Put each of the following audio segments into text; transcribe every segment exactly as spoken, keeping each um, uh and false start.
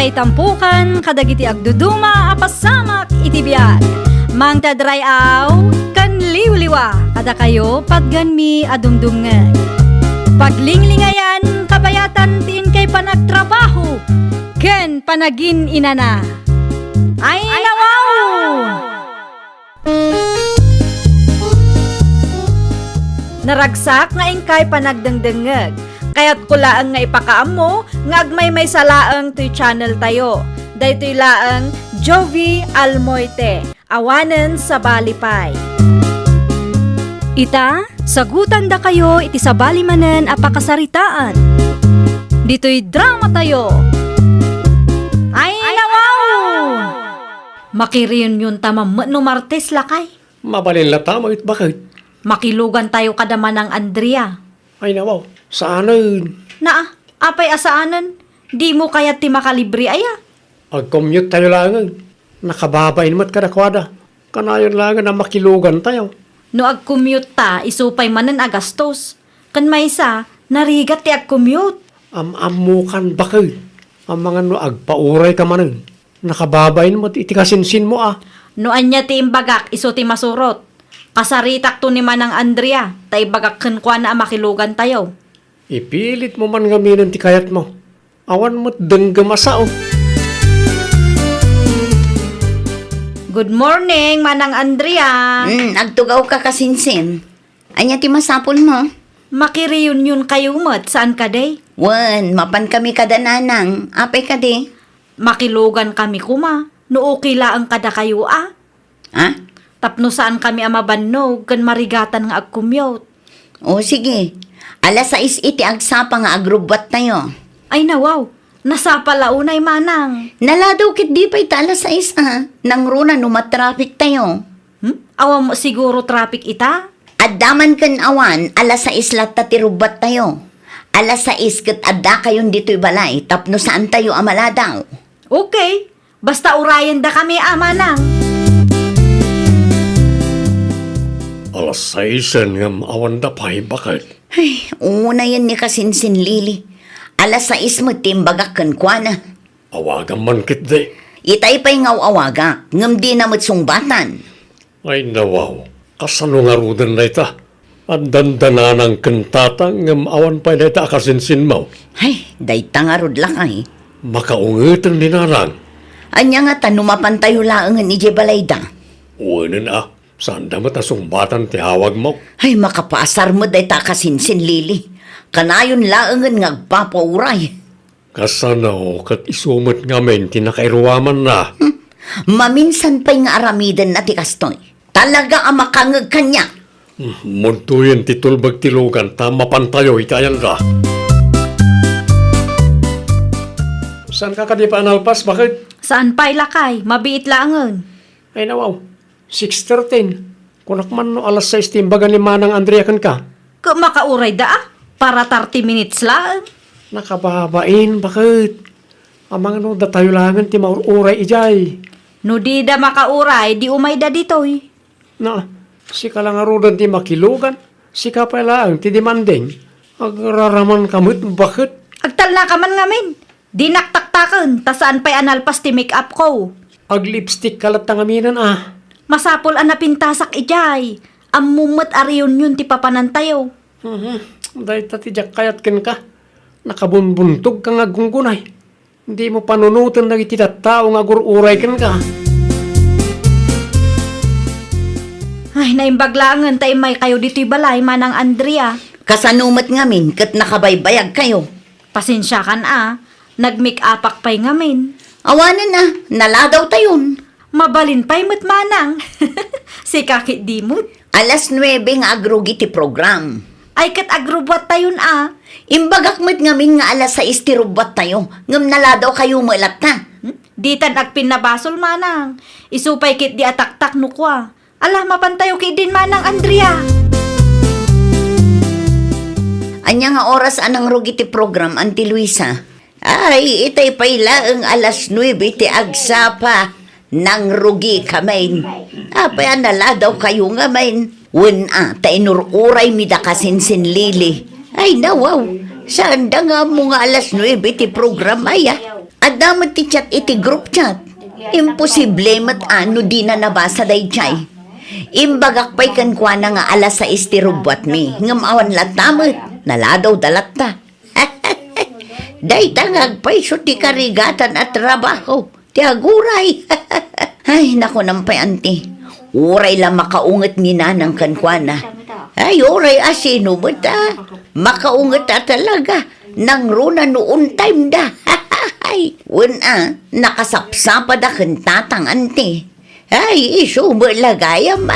Itampukan kadagiti agduduma a pasamak iti biag. Mangted ray-aw ken liwliwa kadakayo patgenmi a dumdumngeg. Paglinglingayan kabayatan ti inkay panagtrabaho ken panagin-inana. Ay, nawaw! Naragsak nga inkay panagdengdengngeg. Kayatko laeng nga ipakaammo nga agmaymaysa laeng toy channel tayo. Daytoy laeng Jovie Almoite, awanen sabali pay. Ita, sagutandakayo iti sabali manen a pakasaritaan. Ditoy drama tayo. Ay, nawaw! Makireunionta man met no Martes, lakay. Mabalin latta met, baket. Makilugantayo kada Manang Andrea. Ay, nawaw. Saanen? Naa, apay a saanen? Dimo kayat ti makalibre aya? Agcommute tayo laengen. Nakababain met kadakuada. Kanayon laengen a makilugantayo. No agcommute ta, isu pay manen a gastos. Ken maysa, narigat ti agcommute. Am-ammokan, baket. Amangan no agpaurayka manen. Nakababain met iti kasinsinmo a. No ania ti imbagak, isu ti masurot. Kasaritakto ni Manang Andrea, ta ibagak kenkuana a makilugantayo. Ipilitmo man ngaminen ti kayatmo. Awan met denggem a sao. Good morning, Manang Andrea. Hmm, agtugawka, kasinsin. Ania ti masapulmo? Makireunionkayo met, saan kadi? Wen, mapankami kada nanang. Apay kadi? Makilugankami koma, no okay laeng kadakayo a. Ha? Tapno saankami a mabannog ken marigatan nga agcommute. O, sige. Alas sais iti agsapa nga agrubbuattayo. Ay, nawaw. Nasapa la unay, manang. Naladaw ketdi pay ta alas sais a. Nangruna no matraffic tayo. Hmm? Awan mo siguro traffic ita? Adda man ken awan, alas sais latta ti rubbuattayo. Alas sais ket addakayon ditoy balay tapno saantayo a maladaw. Okay. Basta urayendakami a, manang. Alas saisen ngem awanda pay, baket. Ay, unayen ni kasinsin Lily. Alas sais met ti imbagak kenkuana. Awagam man ketdi. Itay pay nga aw-awagak, ngem dina met sungbatan. Ay, nawaw, kasano ngaruden dayta? Addan da nanang ken tatang ngem awan pay dayta a kasinsinmo. Ay, dayta ngarud, lakay. Makaungeten ni nanang. Ania ngata no mapantayo laengen idiay balayda? Wen a, saanda met a sungbatan ti awagmo. Ay, makapaasar met dayta a kasinsin Lily. Kanayon laengen nga agpapauray. Kasano ket isu met ngamin ti nakairuamanna? Hmm. Maminsan pay nga aramidenna ti kastoy. Talaga a makangeg kaniak. Hmm, mudtoyen ti tulbek ti lugan ta mapantayo iti ayanda. Saanka kadi pay a nalpas, baket? Saan pay, lakay, mabiit laengen. Ay, nawaw. Six thirteen. Kunak man no alas sais ti imbaga ni Manang Andrea kenka. Ket makaurayda a, para thirty minutes laeng. Nakababain, baket. Amangan no datayo laengen ti maur-uray idiay. No dida makauray, di umayda ditoy. Na, sika la ngaruden ti makilugan, sika pay laeng ti demanding. Agraramanka met, baket. Agtalnaka man ngamin. Dinak taktaken, ta saan pay a nalpas ti make-up ko. Ag-lipstick ka latta ngaminen a. Masapul a napintasak idiay. Ammom met a reunion ti papanantayo. Mhm. Dayta ti diak kayat kenka. Nakabunbuntogka nga aggunggunay. Dimo panunoten dagiti tattao nga agur-uray kenka. Ay, naimbag laengen ta immaykayo ditoy balay, Manang Andrea. Kasano met ngamin ket nakabaybayagkayo? Pasensiakan a, nag-make-upak pay ngamin. Awanen a, naladawtayon. Mabalin pay met, manang. Sika ketdi met. Alas nuebe nga agrugi ti program. Ay, ket agrubbuattayon a. Imbagak met ngamin nga alas sais ti rubbuattayo, ngem naladawkayo met latta. Hmm? Ditan agpinnabasol, manang. Isu pay ketdi a taktak no kua. Ala, mapantayo ketdin, Manang Andrea. Ania nga oras a nangrugi ti program, Auntie Luisa? Ay, itay pay laeng alas nuebe ti agsapa. Nangrugikamin. Apay a naladawkayo ngamin? Wen a, ta inur-uraymi da kasinsin Lily. Ay, nawaw. Saanda nga ammo nga alas nuebe ti program aya? Adda met ti chat iti group chat. Imposible met a no dina nabasa daydiay. Imbagak pay kenkuana nga alas sais ti rubbuatmi, ngem awan latta met, naladawda latta. Dayta nga agpayso ti karigatan a trabaho ti aguray. Ay, nakunam pay, anti. Uray la makaunget ni Nanang kenkuana. Ay, uray a sino met a makaunget a talaga. Nangruna no on time da. Ay, wen a, nakasapsapada ken tatang, anti. Ay, isu met la gayam.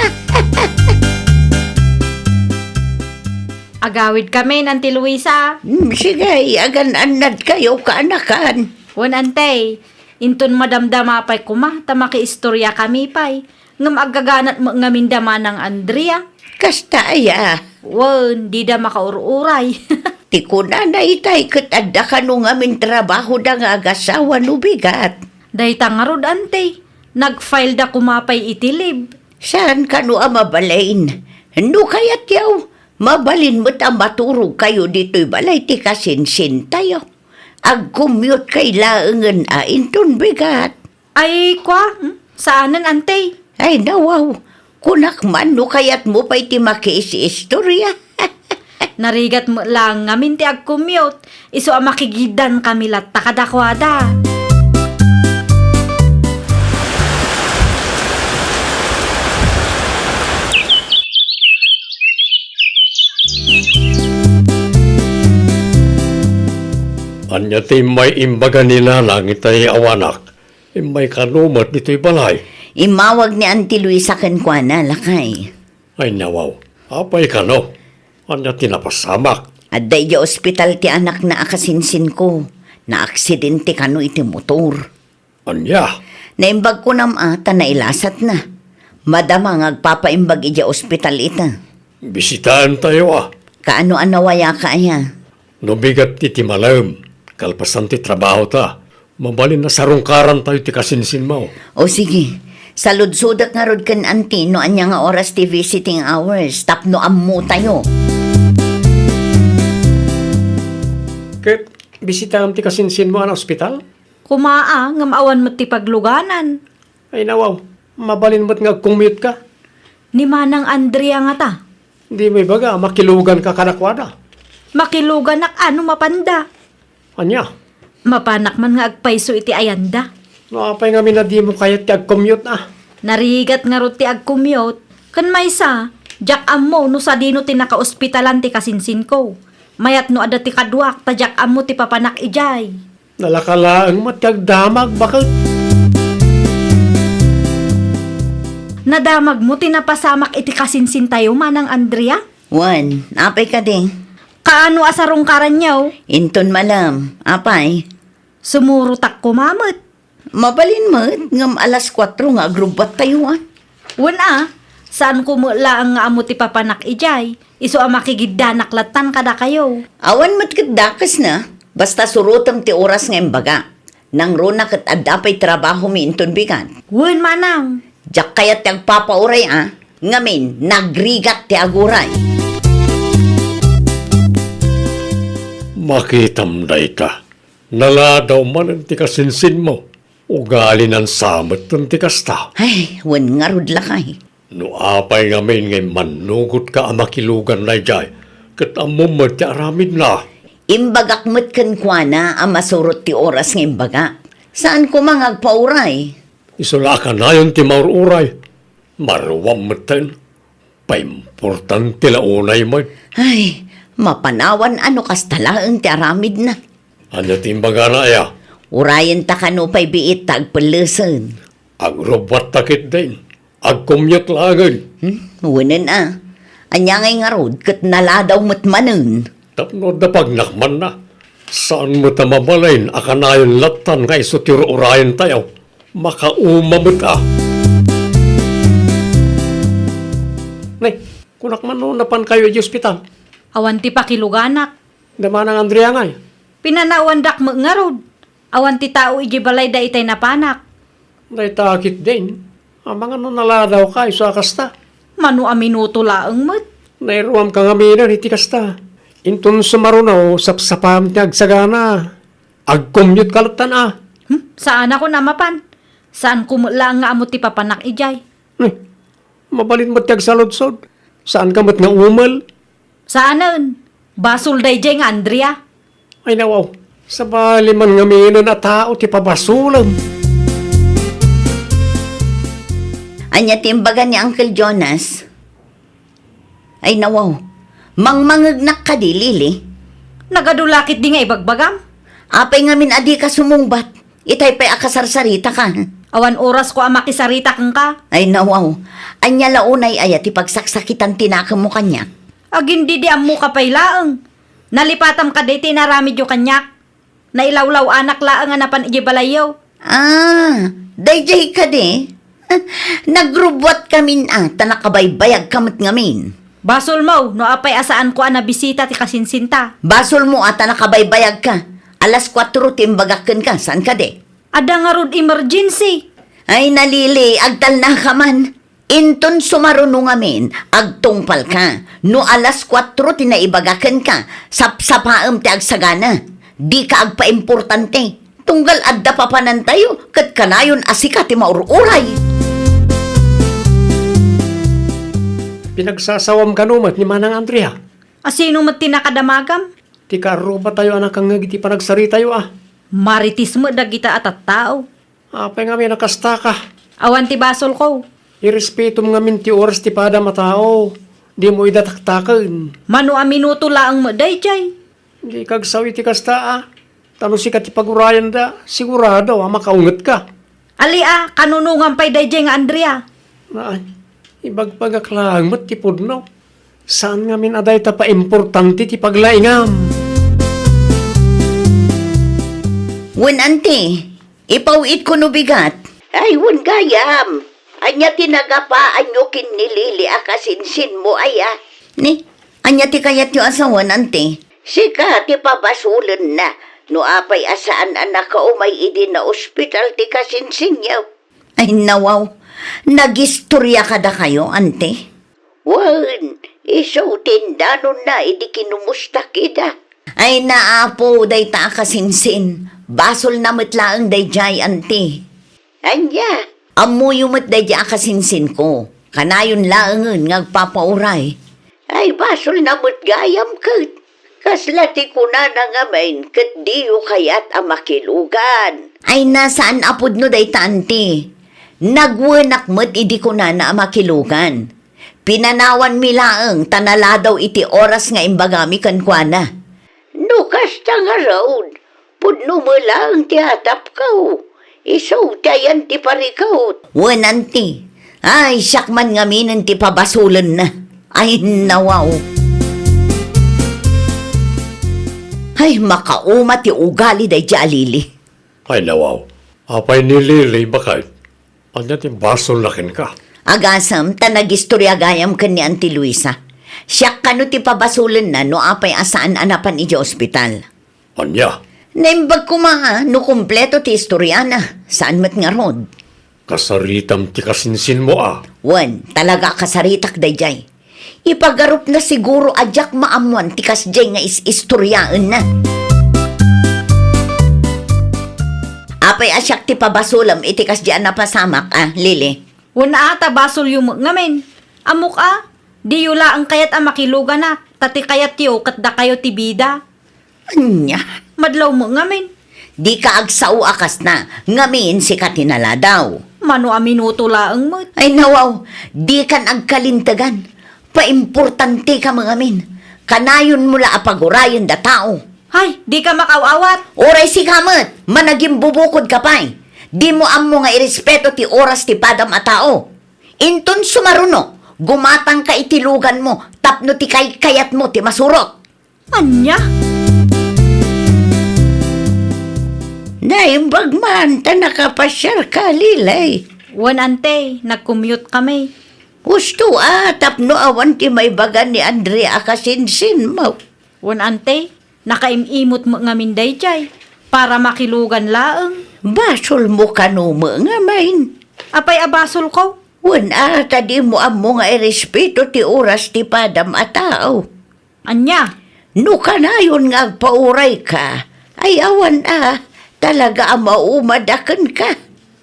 Agawidkamin, Anti Luisa. Hmm, sige, agan-annadkayo, kaanakan. Wen, Anti, inton madamdama pay koma ta makiistoriakami pay, ngem aggaganat met ngamin da Manang Andrea. Kasta aya? Wen, dida makaur-uray. Ti kunana itay ket adda kano ngamin trabahoda nga agasawa no bigat. Dayta ngarud, Anti, nag-file da koma pay iti leave. Saan kano a mabalin? No kayatyo, mabalin met a maturogkayo ditoy balay ti kasinsintayo. Agcommute kay laengen a inton bigat. Ay, kua, hmm? Saanen, Anti? Ay, nawaw. Kunak man no kayatmo pay ti makiis-istoria. Narigat met laeng ngamin ti agcommute, isu a makigiddankami latta kadakuada. Ania ti immay imbaga ni Nanang itay awanak? Immay kano met ditoy balay? Immawag ni Auntie Luisa kenkuana, lakay. Ay, nawaw. Apay kano? Ania ti napasamak? Adda idiay ospital ti anakna a kasinsinko. Naaksidente kano iti motor. Ania? Naimbag kunam a ta nailasatna. Madama nga agpapaimbag idiay ospital ita. Bisitaentayo a. Kaano a nawayaka aya? No bigat ti timalem, kalpasan ti trabahota, mabalin a sarungkarantayo ti kasinsinmo. O sige, saludsodek ngarud ken Auntie no ania nga oras ti visiting hours tapno ammotayo. Ket bisitaam ti kasinsinmo a naospital? Koma a, ngem awan met ti pagluganan. Ay nawaw, mabalin met nga agcommute ka. Ni Manang Andrea ngata? Dimo ibaga a makiluganka kadakuada. Makiluganak a no mapanda. Ania? Mapanak man nga agpayso iti ayanda. No apay ngamin a dimo kayat ti agcommute a? Narigat ngarud ti agcommute. Ken maysa, diak ammo no sadino ti nakaospitalan ti kasinsinko. Mayat no adda ti kaduak ta diak ammo ti papanak idiay. Nalaka laeng met ti agdamag, baket. Nadamagmo ti napasamak iti kasinsintayo, Manang Andrea? Wen, apay kadi? Kaano a sarungkaranyo? Inton malem, apay? Sumurotak koma met. Mabalin met, ngem alas kuatro nga agrubbuattayo, a. Wen a, saanko met laeng nga ammo ti papanak idiay, isu a makigiddanak lattan kadakayo. Awan met ket dakesna, basta surotem ti oras nga imbaga. Nangruna ket adda pay trabahomi inton bigat. Wen, manang. Diak kayat ti agpapauray a, ngamin, nagrigat ti aguray. Makitam dayta. Naladaw manen ti kasinsinmo. Ugalinan sa metten ti kasta. Ay, wen ngarud, lakay. No apay ngamin nga immannugotka a makilugan daydiay, ket ammom met ti aramidna. Imbagak met kenkuana a masurot ti oras nga imbaga. Saan koma nga agpauray? Isu la a kanayon ti maur-uray. Maruam metten. Paimportante la unay met. Ay, mapanawan a no kasta laeng ti aramidna. Ania ti imbagana aya? Urayenta kano pay biit ta agpellesen. Agrubbuatta ketdin. Agcommute laengen. Hmm? Wenen a. Ania ngay ngarud ket naladaw met manen. Tapno adda pagnakmanna. Saan met a mabalin a kanayon lattan nga isu ti ur-urayentayo. Makauma met a. Nay, kunak man no napankayo idiay ospital? Awan ti pakiluganak. Da Manang Andrea ngay? Pinanawandak met ngarud. Awan ti tao idiay balayda itay napanak. Dayta ketdin. Amangan no naladawka isu a kasta. Mano a minuto laeng met. Nairuamka ngaminen iti kasta. Inton sumaruno, sapsapam ti agsagana. Agcommute ka lattan a. Hmm? Saanakon a mapan. Saanko met laeng nga ammo ti papanak idiay. Eh, mabalin met ti agsaludsod. Saanka met nga umel. Saanen. Basol daydiay nga Andrea. Ay, nawaw. Sabali man ngaminen a tao ti pabasolem. Ania ti imbaga ni Uncle Jonas? Ay, nawaw. Mangmangegnak kadi, Lily? Nagadu la ketdi nga ibagbagam. Apay ngamin a dika sumungbat? Itay pay a kasarsaritaka. Awan orasko a makisarita kenka. Ay, nawaw. Ania la unay aya ti pagsaksakitan ti nakemmo kaniak? Agin didi ammoka pay laeng. Nalipatam kadi ti inaramidyo kaniak. Nailawlaw-anak laeng a napan idiay balayyo. Ah, daydiay kadi? Nagrubuat kamin a, ta nakabaybayagka met ngamin. Basolmo no apay a saanko a nabisita ti kasinsinta. Basolmo a ta nakabaybayagka. Alas kuatro ti imbagak kenka, saan kadi? Adda ngarud emergency. Ay, na Lily, agtalnaka man. Inton sumaruno ngamin, agtungpalka. No alas kuatro ti naibaga kenka, sapsapaem ti agsagana. Dika agpaimportante. Tunggal adda papanantayo, ket kanayon a sika ti maur-uray. Pinagsasawam kano met ni Manang Andrea? A sino met ti nakadamagam? Ti kaarrubatayo a nakangngeg iti panagsaritayo a. Marites met dagita a tattao. Apay ngamin a kastaka? Awan ti basolko. Irespetom ngamin ti oras ti padam a tao. Dimo ida taktaken. Mano a minuto laeng met daydiay. Dika agsao iti kasta a. Ta no sika ti pagurayanda, sigurado a makaungetka. Ali a, kanunongam pay daydiay nga Andrea. Ay, ibagbagak laeng met ti pudno. Saan ngamin a dayta paimportante ti paglaingam. Wen, anti, ipaw-itko no bigat. Ay, wen gayam. Ania ti nagapaanyo ken ni Lily a kasinsinmo aya? Ni, ania ti kayatyo a sawen, anti? Sika ti pabasolenna no apay a saan a nakaumay idi naospital ti kasinsinyo. Ay, nawaw. Nagistoria kadakayo, anti? Wen, isu ti indanonna idi kinumusta ida. Ay, naapo, dayta a kasinsin. Basolna met laeng daydiay, anti. Ania? Ammoyo met daydiay a kasinsinko. Kanayon laengen nga agpapauray. Ay, basolna met gayam ket. Kasla ti kunana ngamin ket diyo kayat a makilugan. Ay, na, saan a pudno dayta, anti. Nagwenak met idi kunana a makilugan. Pinanawanmi laeng ta naladaw iti oras nga imbagami kenkuana. No kasta ngarud, pudno met laeng ti atapko. Isu ti ayan ti parikut. Wen, anti. Ay, siak man ngaminen ti pabasolenna. Ay, nawaw. Ay, makauma ti ugali daydiay a Lily. Ay, nawaw. Apay ni Lily, baket? Ania ti basolna kenka? Agasem, ta nagistoria gayam ken ni Auntie Luisa. Siak kano ti pabasolenna no apay a saan a napan idiay ospital. Ania? Naimbag koma a no kumpleto ti istoriana. Saan met ngarud? Kasaritam ti kasinsinmo a. Wen, talaga a kasaritak daydiay. Ipagarupna siguro a diak maammoan ti kasdiay nga is-istoriaenna. Apay a siak ti pabasolem iti kasdiay a napasamak a, Lily? Wen a, ta basolyo met ngamin. Ammok a, diyo laeng kayat a makiluganak, ta ti kayatyo ket dakayo ti bida. Ania? Madlawmo ngamin. Dika agsao a kasna, ngamin sika ti naladaw. Mano a minuto laeng met. Ay, nawaw, dikan agkalintegan. Paimportanteka met ngamin. Kanayonmo la a pagurayen da tao. Ay, dika makaw-awat. Uray sika met, managimbubukodka pay. Dimo ammo nga irespeto ti oras ti padam a tao. Inton sumaruno, gumatangka iti luganmo tapno ti kaykayatmo ti masurot. Ania? Naimbag man ta nakapasiarka, Lily. Wen, ante, nag-commute kami. Husto a, tapno awan ti maibaga ni Andrea a kasinsinmo. Wen, ante, nakaim-imot met ngamin daydiay, para makilugan laeng. Basolmo kano met ngamin. Apay a basolko? Wen a, ta dimo ammo nga irespeto ti oras ti padam a tao. Ania? No kanayon nga agpaurayka, ay awan a, Talaga a maumad a kenka.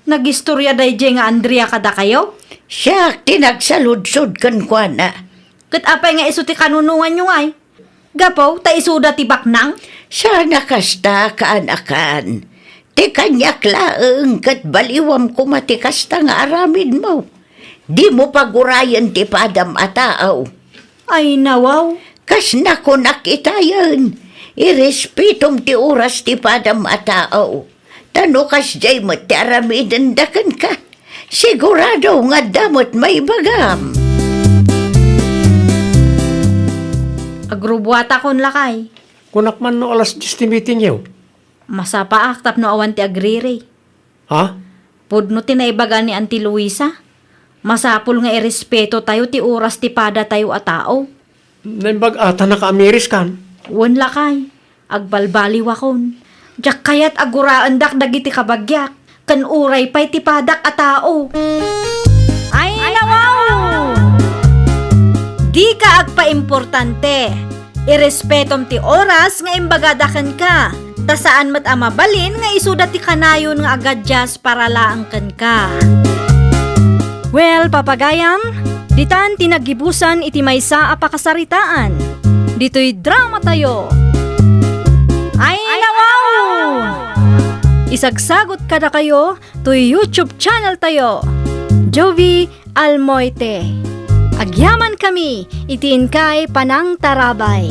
Nagistorya daydiay nga Andrea kadakayo? Siak ti nagsaludsod kenkuana. Ket apay nga isu ti kanunonganyo ngay? Gapu ta isuda ti baknang? Saan a kasta, kaanakan. Ti kaniak laeng ket baliwam koma ti kasta nga aramidmo. Dimo pagurayen ti padam a tao. Ay, nawaw. Kas nakunak itayen, irespetom ti oras ti padam a tao. Ta no kasdiay met ti aramidenda kenka, sigurado nga adda met maibagam. Agrubuatakon, lakay. Kunak man no alas dies ti meetingyo. Masapaak tapno awan ti agriri. Ha? Pudno ti naibaga ni Auntie Luisa. Masapul nga irespeto tayo ti oras ti pada tayo a tao. Naimbag a ta nakaamiris kan? Wen, lakay. Agbalbaliwakon. Diak kayat a guraendak dagiti kabagiak, ken uray pay ti padak a tao. Ay, nawaw! Dika agpaimportante. Irespetom ti oras nga imbagada kenka, ta saan met a mabalin nga isuda ti kanayon nga agadias para laeng kenka. Well, papagayam, ditan ti naggibusan iti maysa a pakasaritaan. Ditoy drama tayo. Ay, nawaw! Isagsagot kadakayo toy YouTube channel tayo, Jovie Almoite. Agyaman kami iti inkay panangtarabay.